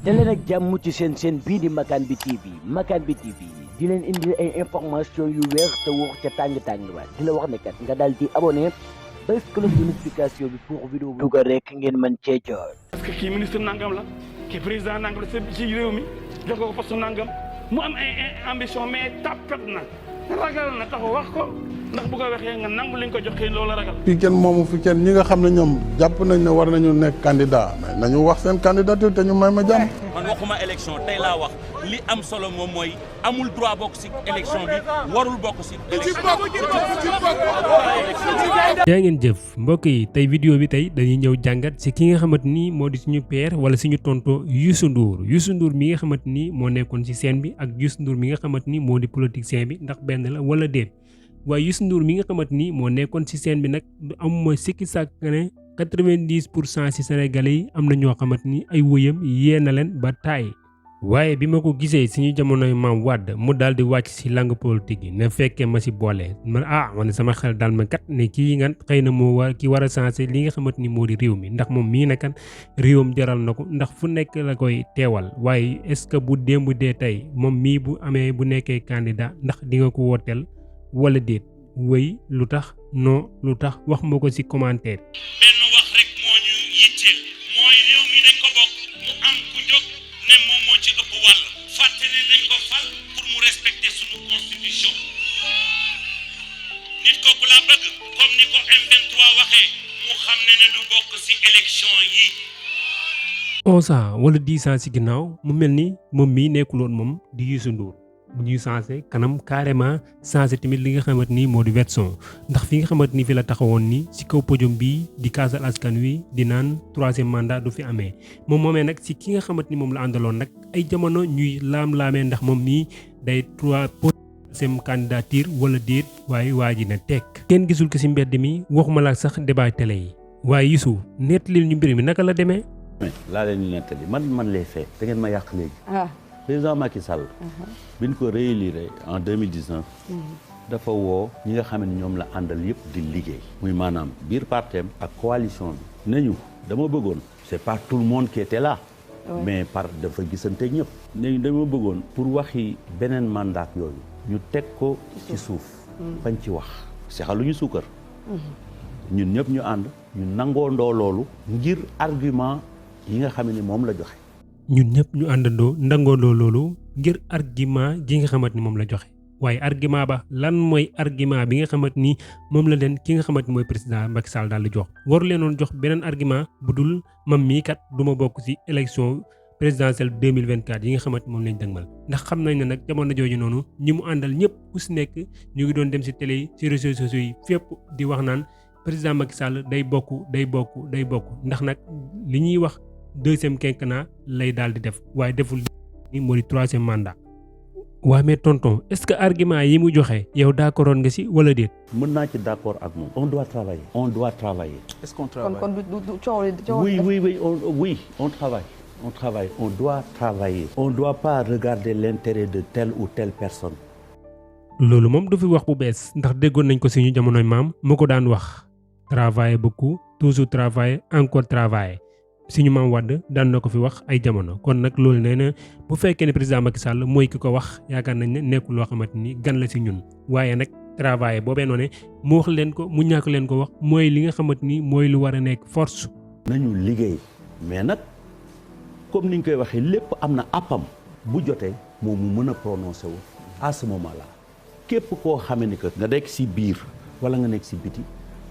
daleen ak jàmm ci seen bii di Makane bi TV Makane bi TV di leen indi ay information yu wér te wóor ca tàng-tàng ba di la wax ne kat nga daal di abonné bés cloche de notification bi pour vidéo bu dugal rek ngeen mën cee jot. parce que kii ministre nangam la kii président nangam la ci réew mi jox ko poste nangam mu am ay ambition mais tapet na ragal na taxaw wax ko ndax bu ko waxee nga nangu li nga ko joxee loolu ragal. fii kenn moomu fi kenn ñi nga xam ne ñoom jàpp nañ ne war nañu nekk candidat mais nañu wax seen candidature te ñu may ma jàmm. man waxuma élection tey laa wax li am solo moom mooy amul droit bokk ci élection bi warul bokk ci élection. yaa ngeen jëf mbokk yi tey vidéo bi tey dañuy ñëw jàngat ci ki nga xamante ni moo di suñu père wala suñu tonto Youssou Ndour mi nga xamante ni moo nekkoon ci scène bi ak Youssou Ndour mi nga xamante ni moo di politicien bi ndax benn la wala déet. waaye Youssou Ndour mi nga xamante ni moo nekkoon ci scène bi nag du amuma sikki sàkk ne 90% ci sénégalais yi am na ñoo xamante ni ay wëyam yee na leen ba taay. waaye bi ma ko gisee suñu jamonoy maam Wade mu daal di wàcc ci langue politique yi ne fekkee ma ci boole man sama xel daal ma kat ne kii nga xëy na moo war a sensé li nga xamante ni moo di réew mi ndax moom mii nakan réewam jaral na ko ndax fu nekk la koy teewal waaye est-ce que bu démb dee tey moom mii bu nekkee candidat ndax di nga ko wooteel wala déet wéy lu tax non lu tax wax ma ko ci commentaire. benn wax rek moo ñu yitteel mooy réew mi dañ ko bokk mu am ku jóg ne moom moo ci ëpp wàll fàtte ne dañ ko fal pour mu respecter suñu constitution nit kooku laa bëgg comme ni ko M23 waxee mu xam ne du bokk ci élection yi. 11 ans wala 10 ans ci ginnaaw mu mel ni moom mii nekkuloon moom di Youssou Ndour. bu ñuy changé kanam carrément changé tamit li nga xamante ni moo di version ndax fi nga xamante ni fi la taxawoon ni ci kaw podium bii di kaasal askan wi di naan 3e mandat du fi amee moom moomee nag ci ki nga xamante ni moom la àndaloon nag ay jamono ñuy laam-laamee ndax moom mii day 3e candidature wala déet waaye waa ji na tekk kenn gisul ko ci mbedd mi waxuma la sax débat télé yi waaye Youssou nettalil ñu mbir mi naka la demee. laa leen di nettali man lay fee da ngeen ma yàq léegi. président Macky Sall. bi ñu ko réélire en 2019. dafa woo ñi nga xam ne ñoom la àndal yëpp di liggéey. muy maanaam biir partem ak coalition bi. nañu dama bëggoon c'est pas tout le monde qui était là. mais dafa gisante ñëpp. nañu dama bëggoon pour waxi beneen mandat yooyu. ñu teg ko ci suuf. bañ ci wax sexaluñu suukar. ñun ñëpp ñu ànd ñu nangoondoo loolu. ngir argument yi nga xam ne moom la joxe. ñun ñëpp ñu àndandoo ndangandoo loolu ngir argument gi nga xamante ni moom la joxe waaye argument ba lan mooy argument bi nga xamante ni moom la leen ki nga xamante ni mooy président Macky Sall daal di jox waru leenoon jox beneen argument bu dul man mii kat du ma bokk ci élection présidentielle 2024 yi nga xamante moom lañ dëgmal ndax xam nañ ne nag jamono jooju noonu ñi mu àndal ñëpp ku ci nekk ñu ngi doon dem ci télé yi ci réseaux sociaux yi fépp di wax naan président Macky Sall day bokk ndax nag li ñuy wax 2e quinquennat lay daal di def waaye deful ni moo di 3e mandat. waa mais tonton est-ce que argument yi mu joxe yow d'accordoon nga ci wala déet. mën naa ci d'accord ak moom. on doit travailler. est-ce qu'on travaille. Oui, on travaille. On doit travailler. On ne doit pas regarder l'intérêt de telle ou telle personne. loolu moom du fi wax bu bees ndax déggoon nañ ko suñu jamonoy maam moo ko daan wax travailler beaucoup toujours travailler encore travailler. suñu maam Wade daan na ko fi wax ay jamono kon nag loolu nee na bu fekkee ne président Macky Sall mooy ki ko wax yaakaar nañ ne nekkul loo xamante ni gan la ci ñun waaye nag travail boobee noonu mu wax leen ko mu ñàkk leen ko wax mooy li nga xamante ni mooy lu war a nekk force. nañu liggéey mais nag comme ni ñu koy waxee lépp am na appam bu jotee moom mu mën a prononcer wu à ce moment là képp koo xamee ni que nga nekk ci biir walla nga nekk ci biti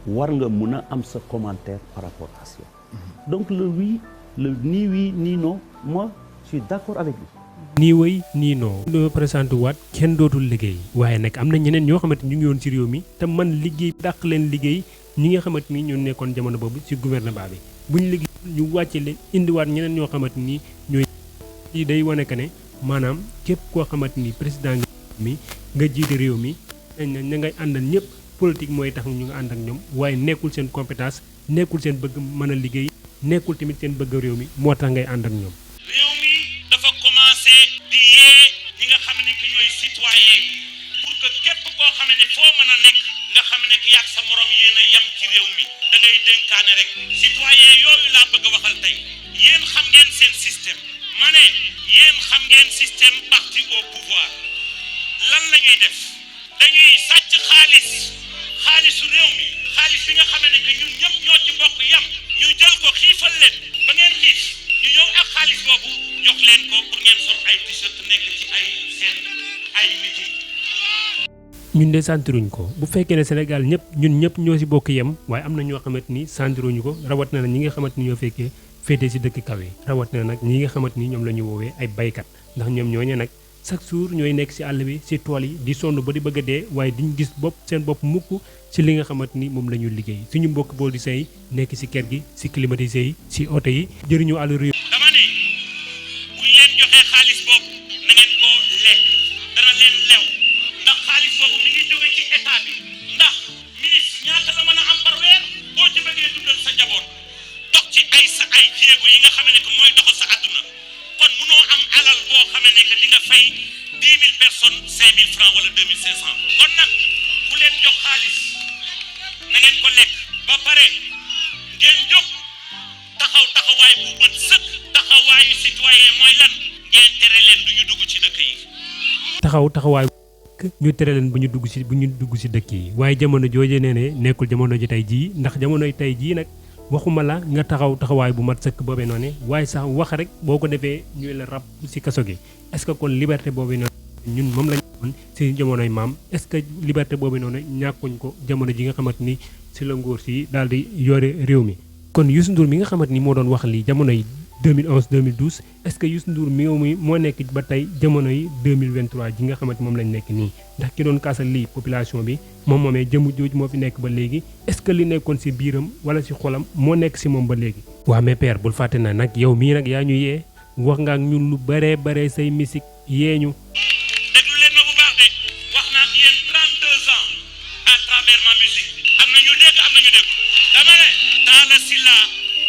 war nga mën a am sa commentaire par rapport à ça. Donc ni oui ni non moi je suis d'accord avec lui. nii wëy nii non. doo présenté waat kenn dootul liggéey waaye nag am na ñeneen ñoo xamante ñu ngi woon ci réew mi te man liggéey dàq leen liggéey ñi nga xamante ni ñoo nekkoon jamono boobu ci gouvernement bi buñ liggéey ñu wàcce leen indiwaat ñeneen ñoo xamante ni ñooy yi day wane que ne maanaam képp koo xamante ni président mi nga jiite réew mi ña ngay àndal ñëpp politique mooy tax ñu nga ànd ak ñoom waaye nekkul seen compétence nekkul seen bëgg mën a liggéey nekkul tamit seen bëgg réew mi moo tax ngay ànd ak ñoom. réew mi dafa commencé di yee ñi nga xam ne que ñooy citoyen pour que képp koo xam ne foo mën a nekk nga xam ne que yàgg sa morom yéen a yem ci réew mi da ngay dénkaane rek citoyen yooyu laa bëgg a waxal tey yéen xam ngeen seen système ma ne système parti au pouvoir lan la ñuy def dañuy sàcc xaalisu réew mi xaalis bi nga xam ne que ñun ñëpp ñoo ci bokk yam ñu jël ko xiifal leen ba ngeen xiif ñu ñëw ak xaalis boobu jox leen ko pour ngeen sol ay t-shirt nekk ci ay seen ay meeting. ñun de santiruñ ko bu fekkee ne Sénégal ñun ñëpp ñoo si bokk yem waaye am na ñoo xamante ni santiruñu ko rawat na ñi nga xamante ni ñoo féetee si dëkk kaw yi rawat na nag ñi nga xamante ni ñoom la ñu woowee ay baykat ndax ñoom ñooñu nag chaque jour ñooy nekk si àll bi si tool yi di sonn ba di bëgg a dee waaye diñ gis seen bopp mukk si li nga xamante ni moom la ñu liggéey suñu mbokk politiciens yi nekk si kër gi si climatisé yi si oto yi jëriñu àll réew. dama ne buñ leen joxee xaalis boobu na ngeen ko lekk dana leen lew ndax xaalis boobu mi ngi jóge ci état bi ndax ministre ñaata la mën a am par weer boo ci bëggee dundal sa njaboot dox ci ay jéego yi nga xam ne que mooy doxal sa àdduna kon munoo am alal boo xam ne que di nga fay 10 000 personnes 5 000 francs wala 2500 kon nag ku leen jox xaalis na ngeen ko lekk ba pare ngeen jóg taxawaay bu mat sëkk taxawaayu citoyen mooy lan ngeen tere leen du ñu dugg ci dëkk yi. taxawaay ñu tere leen bu ñu dugg si dëkk yi waaye jamono jooju nee ne nekkul jamono ji tey jii ndax jamonoy tey jii nag waxuma la nga taxawaay bu mat sëkk boobee noonu waaye sax wax rek boo ko defee ñuy la rab si kaso gi est-ce que kon liberté boobee noonu ñun moom la ñu amoon si jamonoy maam est-ce que liberté boobee noonu ñàkkuñ ko jamono ji nga xamante ni si la nguur si daal di yore réew mi. kon Youssou Ndour mi nga xamante ni moo doon wax lii jamono yi 2011 2012 est-ce que Youssou Ndour mi moo nekk ba tey jamono yi 2023 ji nga xamante moom lañ nekk nii ndax ki doon kaasal lii population bi moom moomee jëmu jooju moo fi nekk ba léegi est-ce que li nekkoon si biiram wala si xolam moo nekk si moom ba léegi. waa mais père bul fàtte na nag yow mii nag yaa ñu yee wax nga ak ñun lu bare say musique yee ñu. déglu leen ma bu baax de wax naa ak yéen 32 ans à travers ma musique am na ñu dégg am na ñu dégg dama ne Talla Sylla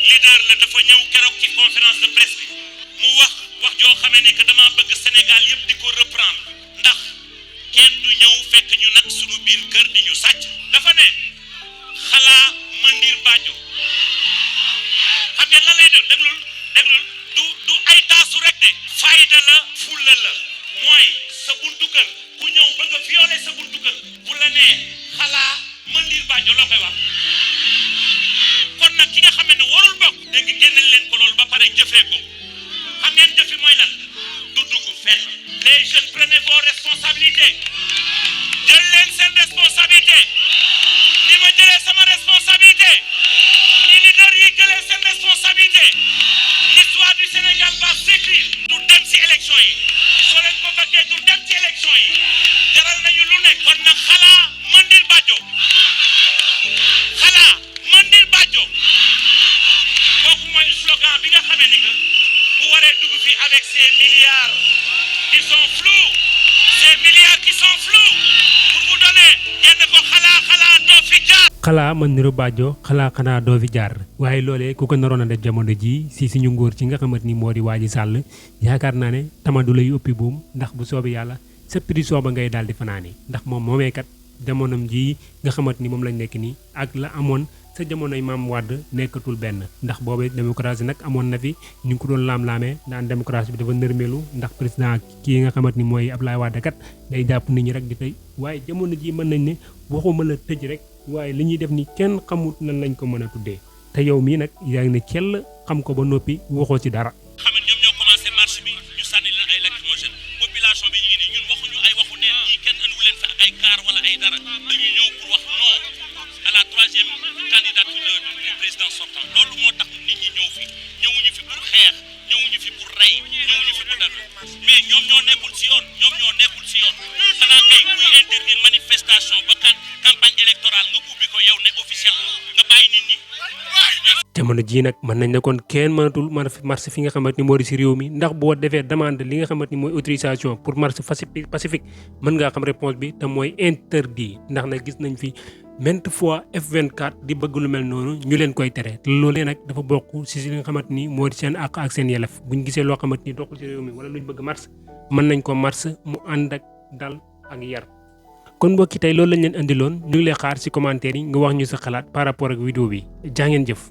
leader la dafa ñëw keroog ci conférence de presse bi mu wax joo xamee ni que dama bëgg Sénégal yëpp di ko reprendre ndax kenn du ñëw fekk ñu nag sunu biir kër di ñu sàcc dafa ne xalaa Mandir Badio xam ngeen lan lay def déglul du ay taasu rek de fayda la fulla la mooy sa buntu kër ku ñëw bëgg a violer sa buntu kër bu la nee xalaa Mandir Badio loo koy wax kon nag ki nga xam ne warul bokk dégg génneel leen ko loolu ba pare jëfee ko xam ngeen jëfi mooy lan du dugg fenn les jeunes prenez vos responsabilités jël leen seen responsabilité ni ma jëlee sama responsabilité ni leader yi jëlee seen responsabilité l'histoire du Sénégal va s'écrire du dem ci élection yi soo leen ko bëggee du dem ci élection yi jaral nañu lu ne kon nag xalaa Mandir Badio kooku mooy slogan bi nga xamee ni que bu waree dugg fii avec ces milliards qui sont flous pour vous donner ngeen ko xalaa doo fi jaar. xalaa Mandir Badio xanaa doo fi jaar waaye loolee ku ko naroon a def jamono ji si suñu ngóor ci nga xamante ni moo di Waly Sall yaakaar naa ne tamadu lay ëppi buum ndax bu soobee yàlla sa prison ba ngay daal di fanaani ndax moom moomee kat jamonom ji nga xamante ni moom lañ nekk nii ak la amoon sa jamonoy maam Wade nekkatul benn ndax boobu démocratie nag amoon na fi ñu ngi ko doon laam-laamee daan démocratie bi dafa nërmeelu ndax président kii nga xamante ni mooy Abdoulaye Wade kat day jàpp nit ñi rek di tëj waaye jamono ji mën nañ ne waxuma la tëj rek waaye li ñuy def ni kenn xamut nan lañ ko mën a tuddee te yow mii nag yaa ngi ne cell xam ko ba noppi waxoo ci dara. xam nga ñoom ñoo commencé marche bi ñu sànni leen ay lacrymogène population bi ñu ngi nii ñun waxuñu ay waxu neen ñii kenn andiwu leen fa ay car wala ay dara dañuy ñëw pour wax non à la troisième candidature du président sortant loolu moo tax nit ñi ñëw fi ñëwuñu fi pour xeex ñëwuñu fi pour rey ñëwuñu fi pour dara mais ñoom ñoo nekkul ci yoon xanaa kay kuy interdire manifestation ba campagne électorale nga ubbi ko yow ne officiel nga bàyyi nit ñi. jamono jii nag mën nañ ne kon kenn mënatul marche fi nga xamante ni moo di si réew mi ndax boo defee demande li nga xamante ni mooy autorisation pour marche pacifique mën ngaa xam réponse bi te mooy interdit ndax nag gis nañ fi maintes fois F24 di bëgg lu mel noonu ñu leen koy tere te loolee nag dafa bokk si li nga xamante ni moo di seen àq ak seen yelef buñ gisee loo xamante ni doxul si réew mi wala luñ bëgg marche mën nañ ko marche mu ànd ak dal ak yar. kon mbokki tey loolu lañ leen andiloon ñu ngi lay xaar si commentaire yi nga wax ñu sa xalaat par rapport ak vidéo bi jaa ngeen jëf.